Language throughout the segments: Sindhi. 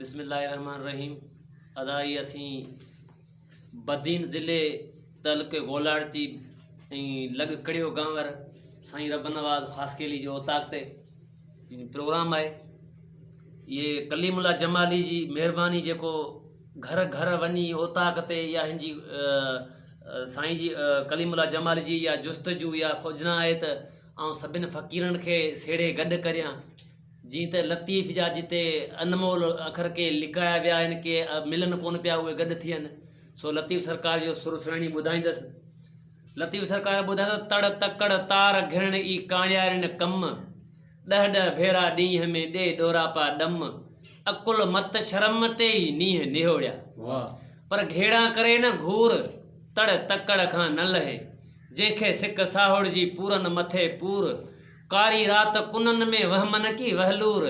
بسم الله الرحمٰن الرحيم ادا هي اسين بدين ضلعي تعلقي گولاڙچي ۽ لڳ ڪڙيو گانور سائين رب نواز خاصخيلي جي اوطاق تي پروگرام آهي اهي ڪليم الله جمالي جي مهرباني جيڪو گهر گهر وڃي اوطاق تي يا هن جي سائين جي ڪليم الله جمالي جي يا جستجو يا کوجنا آهي ته آئون سڀن فقيرن کي سيڙي گڏ ڪريان جيئن ته لطيف جا جتي انمول اکر ڪي لڪايا ويا آهن ڪي ملن ڪونه پيا اهي گڏ ٿين سو لطيف سرڪار جو سر سهڻي ٻڌائيندس. لطيف سرڪار ٻڌايو ته تڙ تڪڙ تار گهرڻ ئي ڪاڻيارين ڪم، ڏهه ڏهه ڀيرا ڏينهن ۾ ڏي ڏوراپا ڏم، عقل مت شرم ٽيئي نينهن نهوڙيا. پر گهيڙان ڪري نه گهور، تڙ تڪڙ کان نه لهي، جنهن کي سڪ ساهوڙ جي پورن مٿي پور، ڪاري رات ڪنن ۾ وهمن ڪي وهلور،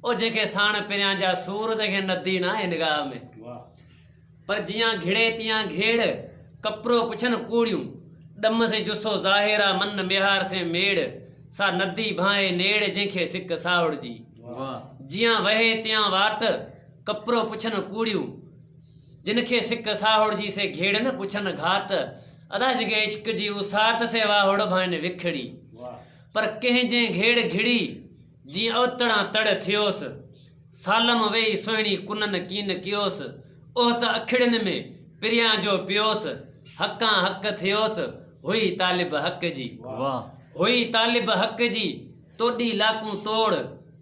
او جنهن کي ساڻ پريان جا سور، تنهن کي ندي ناهي نگاهه ۾. پر جيان گهڙي تيان گهيڙ، ڪپرو پڇن ڪوڙيون. ڏم سين جسو ظاهر آ، من ميهار سين ميڙ، سا ندي ڀانئي نيڙ، جنهن کي سڪ ساهڙ جي. جيان وهي تيان واٽ، ڪپرو پڇن ڪوڙيون. جن کي سڪ ساهڙ جي، سي گهيڙ نه پڇن گهاٽ. ادا جن کي عشق جي اساٽ، سي واهڙ ڀانئن وکڙي. پر ڪنهن جنهن گهيڙ گهڙي، جيئن اوتڙان تڙ ٿيوس. سالم ويئي سهڻي ڪنن ڪين ڪيوس، اوس اکڙين ۾ پريان جو پيوس، حقان حق ٿيوس، هئي طالب حق جي. هئي طالب حق جي، توڏي لاڪون توڙ،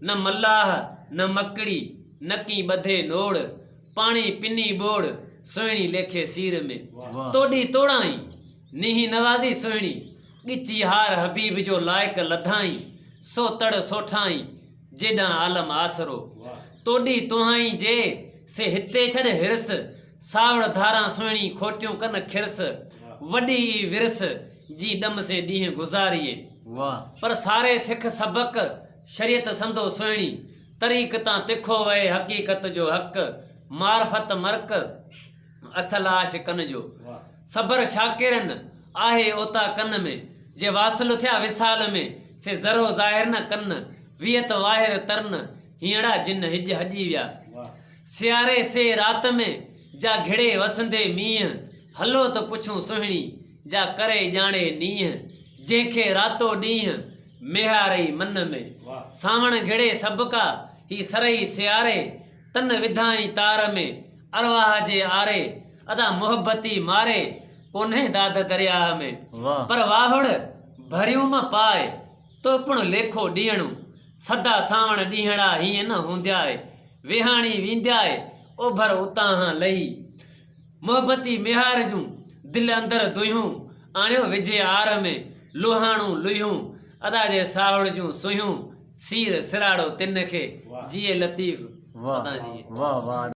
نه ملاح نه مڪڙي، نڪي ٻڌي نوڙ، پاڻي پني ٻوڙ، سهڻي ليکي سير ۾. توڏي توڙائين، نينهن نوازي سهڻي، ڳچي هار حبيب جو لائق لڌائين، سو تڙ سوٺائين، جيڏانهن عالم آسرو. توڏي تونهائين جي، سي هتي ڇڏ حرص، ساوڙ ڌاران سهڻي کوٽيون ڪن کرس، وڏي ئي ورث، جي ڏم سين ڏينهن گذاريين. پر ساري سک سبق، شريعت سندو سهڻي، طريق تان تکو وهي حقيقت جو حق، معرفت مرڪ، اصل عاشقن جو. صبر شاڪرن، آهي اوطاقن ۾، جي واصل ٿيا وصال ۾، سي ذرو ظاهر نه ڪن، ويهت واهر ترن، هينئڙا جن هج هڄي ويا. سياري سي رات ۾، جا گهڙي وسندي مينهن، هلو ته پڇون سهڻي، جا ڪري ڄاڻي نينهن، جنهن کي راتو ڏينهن، ميهارئي من ۾. سانوڻ گهڙي سڀڪا، هي سرهي سياري، تن وڌائين تار ۾، ارواح جي آري، ادا محبتي ماري، ڪونهي داد درياهه ۾. پر واهڙ ڀريون م پاء، تو پڻ ليکو ڏينهڙون. سدا سانوڻ ڏينهڙا هيئن نه هوندياء، ويهاڻي ويندياء، اوڀر اتاهان لهي. محبتي ميهار جون، دل اندر دونهيون، آڻيو وجهي آر ۾، لوهاڻو لوهيون. ادا جي ساهڙ جون سوهيون، سير سراڙو تن کي، جيئي لطيف سدا جيئي. واه واه.